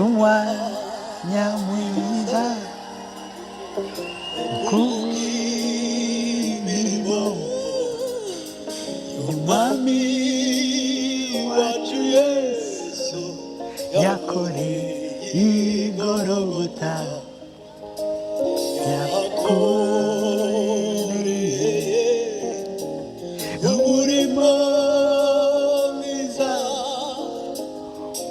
Umwanya mwiza Imirimo y'Umwami wacu Yesu yakoreye i Gologota, yakoreye umurimo mwiza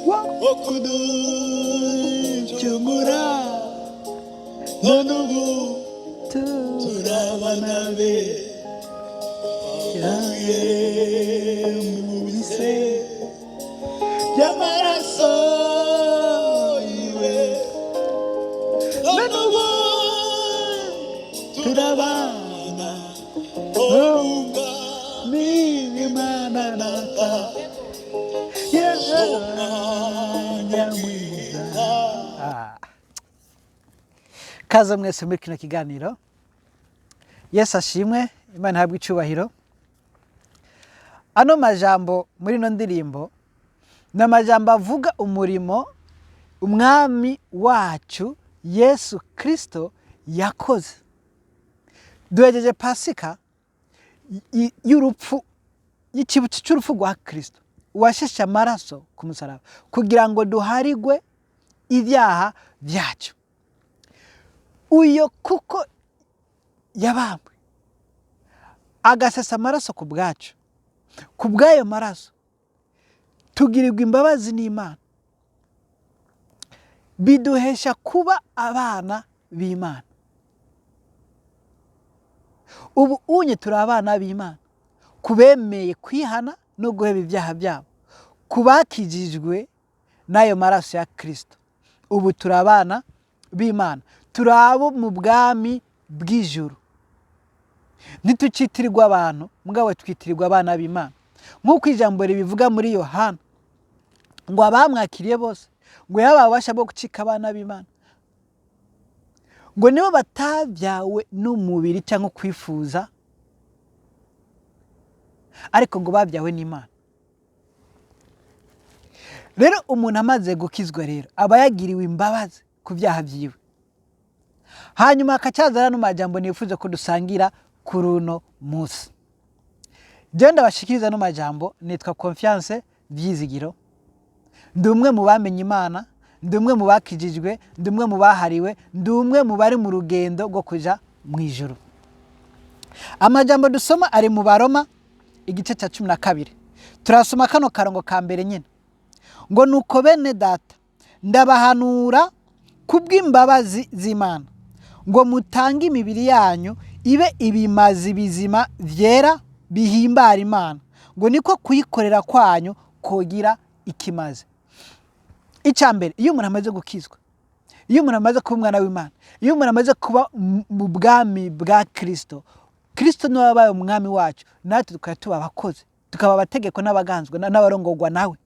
wo kuducungura, none ubu turabana be, yavuye mu bise by'amaraso yiwe, none ubu turabana Umwami Imana Data umwanya mwiza. Kaze mwese muri kino kiganiro. Yesu ashimwe, Imana ihabwe icubahiro. Ano majambo muri ino ndirimbo ni amajambo avuga umurimo Umwami wacu Yesu Kristo yakoze. Duhejeje Pasika y'urupfu, y'ikibutso cy'urupfu rwa Kristo washeshe amaraso ku musaraba kugira ngo duharigwe ibyaha byacu. Uyo kuko yabambwe agasesa amaraso ku bwacu, ku bw'ayo maraso tugirirwa imbabazi n'Imana, biduhesha kuba abana b'Imana. Ubu unye turi abana b'Imana kubemeye kwihana no guheba ibyaha byabo, ku bakijijwe n'ayo maraso ya Kristo. Ubu turi abana b'Imana, turi abo mu bwami bw'ijuru. Ntitucitirirwa abantu, mugabo twitirirwa abana b'Imana, nk'uko ijambo ribivuga muri Yohana ngo abamwakiriye bose ngo yabaye ububasha bwo gucika abana b'Imana, ngo nibo batabyawe n'umubiri cyangwa kwifuza, ariko ngo babyawe n'Imana. Rero umuntu amaze gukizwa rero aba yagiriwe imbabazi ku byaha byiwe. Hanyuma hakacaza no majambo nifuza ko dusangira kuri uno munsi. Jewe ndabashikiriza no majambo, nitwa Confiance Vyizigiro, ndi umwe mu bamenye Imana, ndi umwe mu bakijijwe, ndi umwe mu bahariwe, ndi umwe mu bari mu rugendo rwo kuja mu ijuru. Amajambo dusoma ari mu Baroma igice cya 12. Turasoma kano karongo ka mbere nyine ngo: "Nuko bene data, ndabahanura kubw'imbabazi z'Imana ngo mutange imibiri yanyu ibe ibimazi bizima, vyera, bihimbara Imana, ngo niko kuyikorera kwanyu kogira ikimazi." Icya mbere, iyo umuntu amaze gukizwa, iyo umuntu amaze kuba umwana w'Imana, iyo umuntu amaze kuba mu bwami bwa Kristo, Kristo niwe wabaye umwami wacu, natwe tukaba tuba abakozi, tukaba abategeko n'abaganzwa n'abarongorwa nawe.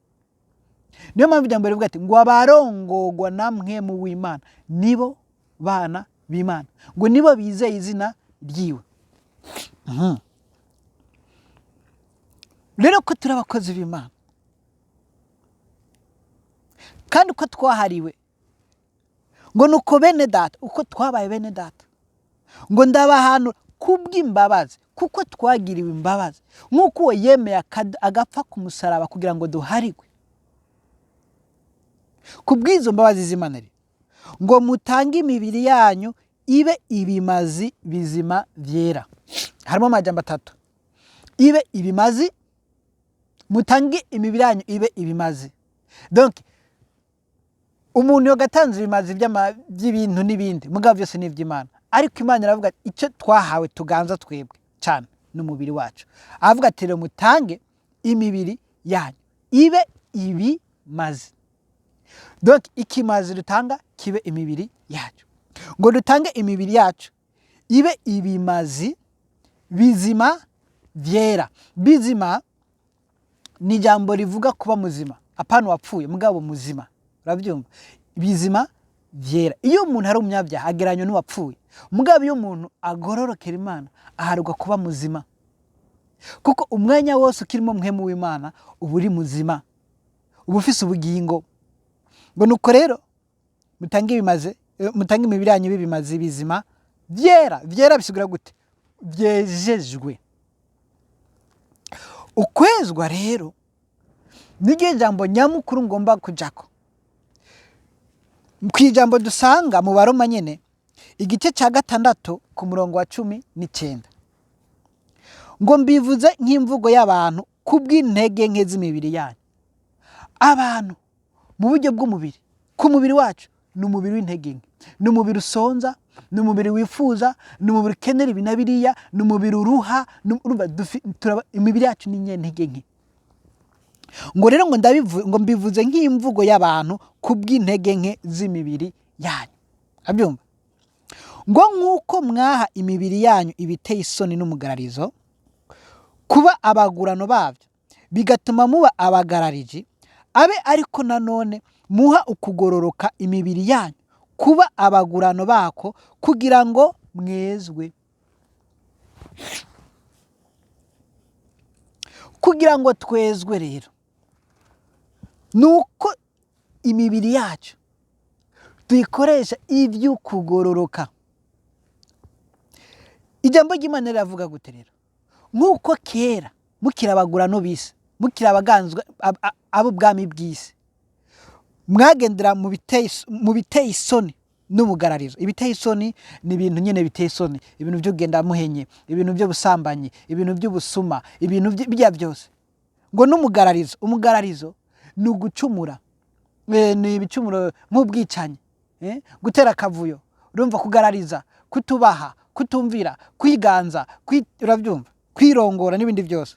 Niyo mpamvu ijambo rivuga ati ngo abarongorwa na Mpwemu w'Imana nibo bana b'Imana, ngo nibo bizeye izina ryiwe. Rero ko turi abakozi b'Imana kandi uko twahariwe, ngo nuko bene data, uko twabaye bene data, ngo ndabahanura kubw'imbabazi, kuko twagiriwe imbabazi nk'uko uwo yemeye agapfa ku musaraba kugira ngo duharigwe. Ku bw'izo mbabazi z'Imana rero, ngo mutange imibiri yanyu ibe ibimazi bizima byera. Harimo amajambo atatu: ibe ibimazi, mutange imibiri yanyu ibe ibimazi. Donc umuntu yogatanze ibimazi by'ibintu n'ibindi, mugabo byose ni iby'Imana. Ariko Imana iravuga ati, icyo twahawe tuganza twebwe cyane n'umubiri wacu. Aravuga ati rero mutange imibiri yanyu ibe ibimazi. Donc ikimazi dutanga kibe imibiri yacu, ngo dutange imibiri yacu ibe ibimazi bizima byera. Bizima ni ijambo rivuga kuba muzima, apana wapfuye, mugabo muzima, urabyumva? Bizima byera. Iyo umuntu ari umunyabyaha agereranywa n'uwapfuye. Mugabo iyo umuntu agororokera Imana, aharurwa kuba muzima, kuko umwanya wose ukirimo mpwemu w'Imana uba uri muzima, uba ufise ubugingo. Ngo nuko rero mutange ibimaze, mutange imibiri yanyu bibimaze bizima byera. Byera bisigura gute? Byejejwe. Ukwezwa rero niryo jambo nyamukuru ngomba kujako, ku ijambo dusanga mu Baroma nyene, igice cya 6 ku murongo wa 19, ngo mbivuze nk'imvugo y'abantu kubw'intege nke z'imibiri yanyu. Abantu mu buryo bw'umubiri, ku mubiri wacu ni umubiri w'intege nke, ni umubiri usonza, ni umubiri wifuza, ni umubiri ukenera ibi na biriya, ni umubiri uruha. Urumva imibiri yacu ni intege nke. Ngo rero ngo mbivuze nk'imvugo y'abantu kubw'intege nke z'imibiri yanyu. Abyumva ngo nk'uko mwaha imibiri yanyu ibiteye isoni n'umugararizo, kuba abagurano babyo, bigatuma muba abagarariji, abe ariko nanone muha ukugororoka imibiri yanyu kuba abagurano bako, kugira ngo mwezwe. Kugira ngo twezwe rero nuko imibiri yacu tuyikoresha iby'ukugororoka. Ijambo ry'Imana riravuga gute rero? Nk'uko kera mukiri abagurano b'isi, mukiri abaganzwa ab'ubwami bw'isi, mwagendera mu biteye isoni n'ubugararizo. Ibiteye isoni ni ibintu nyine biteye isoni, ibintu byo kugenda muhenye, ibintu by'ubusambanyi, ibintu by'ubusuma, ibintu bijya byose. Ngo n'umugararizo, umugararizo ni ugucumura, ni ibicumuro nk'ubwicanyi, gutera akavuyo, urumva, kugarariza, kutubaha, kutumvira, kwiganza, urabyumva, kwirongora n'ibindi byose.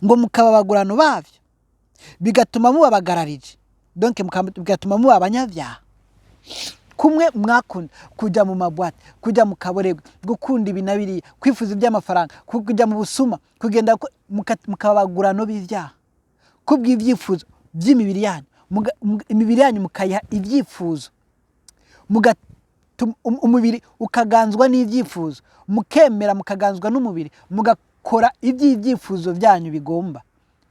Ngo mukaba abagurano babyo, bigatuma muba abagarariji, donc bigatuma muba abanyabyaha. Kumwe mwakunda kujya mu mabwate, kujya mu kaborego, gukunda ibi na biriya, kwifuza iby'amafaranga, kujya mu busuma, kugenda mukaba abagurano b'ibyaha kubw'ibyifuzo by'imibiri yanyu, imibiri yanyu mukayiha ibyifuzo, umubiri ukaganzwa n'ibyifuzo, mukemera mukaganzwa n'umubiri, mugakora iby'ibyifuzo byanyu bigomba.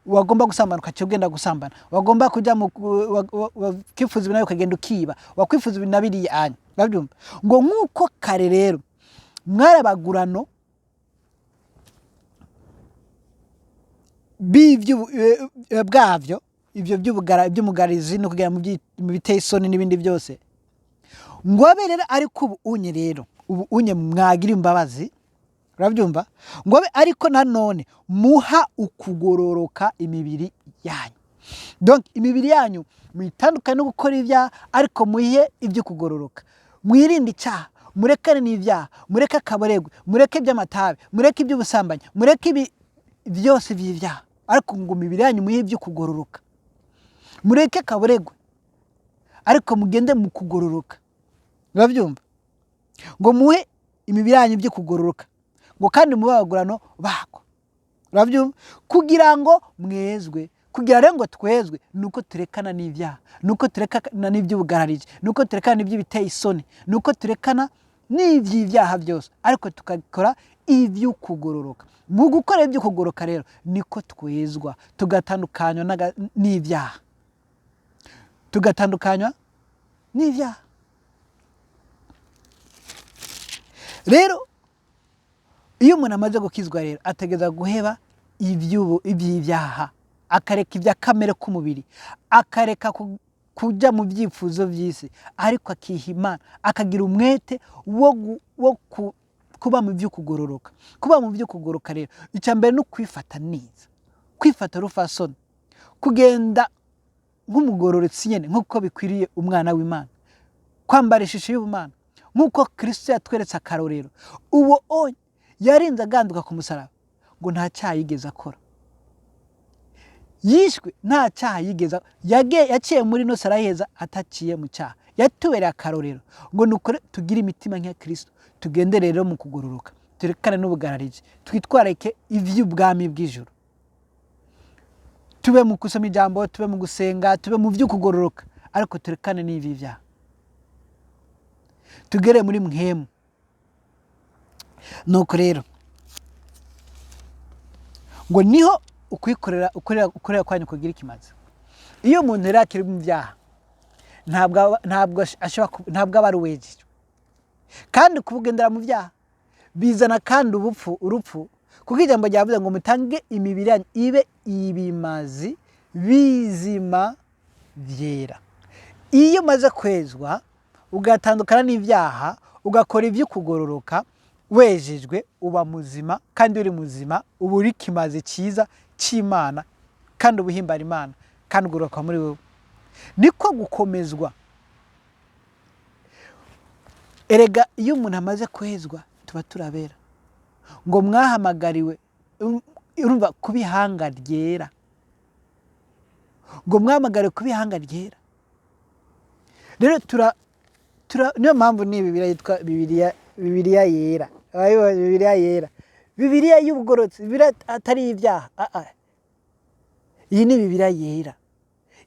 Wagomba gusambana ukaca ugenda gusambana, wagomba kujya mu wakifuza ibi nawe ukagenda ukiba, wakwifuza ibi na biriya anyu. Urabyumva? Ngo nk'uko kare rero mwari abagurano bwabyo, ibyo by'umugarizi no kugera mu biteye isoni n'ibindi byose, ngo abe rero ariko ubu unye rero, ubu unye mwagira imbabazi. Urabyumva? Ngo abe ariko nanone muha ukugororoka imibiri yanyu. Donc imibiri yanyu muyitandukane no gukora ibyaha, ariko muyihe ibyo kugororoka. Mwirinde icyaha, murekane n'ibyaha, mureke akaborerwe, mureke iby'amatabi, mureke iby'ubusambanyi, mureke ibi byose by'ibyaha, ariko ngo imibiri yanyu muyihe ibyo kugororoka. Mureke akaborerwe, ariko mugende mu kugororoka. Urabyumva? Ngo muhe imibiri yanyu ibyo kugororoka, ngo kandi mube abagurano bako. Urabyumva? Kugira ngo mwezwe. Kugira rero ngo twezwe nuko turekana n'ibyaha, nuko turekana n'iby'ubugarariji, nuko turekana n'iby'ibiteye isoni, nuko turekana n'iby'ibyaha byose, ariko tugakora iby'ukugororoka. Mu gukora iby'ukugororoka rero niko twezwa, tugatandukanywa n'ibyaha, tugatandukanywa n'ibyaha. Rero iyo umuntu amaze gukizwa rero ategereza guheba iby'ibyaha, akareka ibya kamere k'umubiri, akareka kujya mu byifuzo by'isi, ariko akiha Imana, akagira umwete wo kuba mu by'ukugororoka. Kuba mu by'ukugororoka rero, icya mbere ni ukwifata neza, kwifata rufasoni, kugenda nk'umugororotsi nyine nk'uko bikwiriye umwana w'Imana, kwambara ishusho y'ubumana nk'uko Kristo yatweretse akarorero. Uwo onye yarinze aganduka ku musaraba ngo nta cyaha yigeze akora, yishwe nta cyaha yigeze, yaciye muri ino saraheza ataciye mu cyaha, yatubereye akarorero. Ngo nukore tugire imitima nk'iya Kristo, tugende rero mu kugororoka, turekane n'ubugarariji, twitwararike iby'ubwami bw'ijuru, tube mu gusoma ijambo, tube mu gusenga, tube mu by'ukugororoka, ariko turekane n'ibi byaha. Tugere muri mpwemu. Nuko rero ngo niho ukwikorera ukorera kwanyu kugira ikimazi. Iyo umuntu rero akiri mu byaha, ntabwo aba ari uwejejwe. Kandi kubugendera mu byaha bizana kandi ubupfu, urupfu, kuko ijambo ryavuze ngo mutange imibiri yanyu ibe ibimazi bizima byera. Iyo umaze kwezwa, ugatandukana n'ibyaha, ugakora iby'ukugororoka, wejejwe, uba muzima. Kandi uri muzima, uba uri ikimazi cyiza cy'Imana, kandi uba uhimbara Imana, kandi ugororoka muri wowe. Niko gukomezwa. Erega iyo umuntu amaze kwezwa, tuba turabera. Ngo mwahamagariwe, urumva, kuba ihanga ryera. Ngo mwahamagariwe kuba ihanga ryera. Rero tura tura niyo mpamvu ni Bibiliya yitwa Bibiliya yera. Abayibo- Bibiliya yera, Bibiliya y'ubugororotsi, Bibiliya atari ibyaha. Ah, ah. Iyi ni Bibiliya yera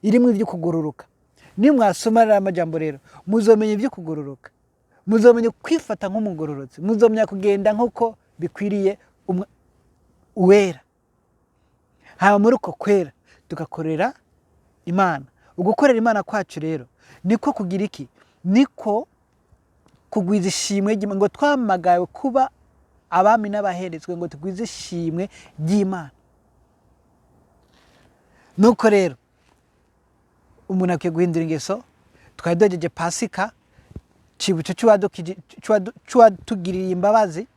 irimo ibyo kugororoka. Niyo mwasoma rero amajambo rero, muzomenya ibyo kugororoka, muzomenya kwifata nk'umugororotsi, muzomenya kugenda nk'uko bikwiriye uwera. Haba muri uko kwera tugakorera Imana. Ugukorera Imana kwacu rero niko kugira iki? Niko kugwiza ishimwe ry'Imana. Ngo twamagawe kuba abami n'abaherezwe, ngo tugwize ishimwe ry'Imana. Nuko rero umuntu akwiye guhindura ingeso. Twari duhejeje Pasika, cibutso c'uwatugiriye imbabazi,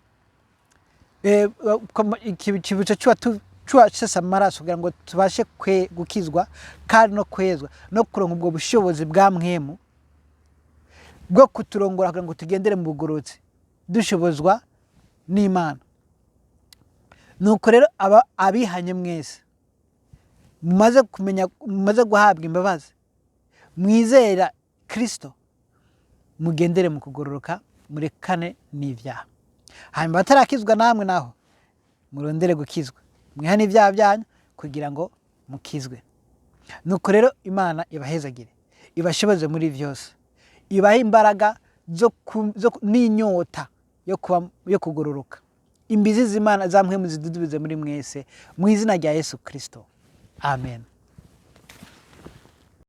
icibutso c'uwasesa amaraso kugira ngo tubashe gukizwa kandi no kwezwa no kuronka ubwo bushobozi bwa mpwemu bwo kuturongora kugira ngo tugendere mu bugororotsi dushobozwa n'Imana. Nuko rero aba abihanye mwese, mumaze kumenya, mumaze guhabwa imbabazi, mwizera Kirisito, mugendere mu kugororoka, murekane n'ibyaha. Hanyuma batarakizwa namwe naho murondere gukizwa, mwihane ibyaha byanyu kugira ngo mukizwe. Nuko rero Imana ibahezagire, ibashoboze muri byose, ibahe imbaraga n'inyota yo kugororoka. Imbizi z'Imana za mpwemu zidudubize muri mwese, mu izina rya Yesu Kirisito, amen.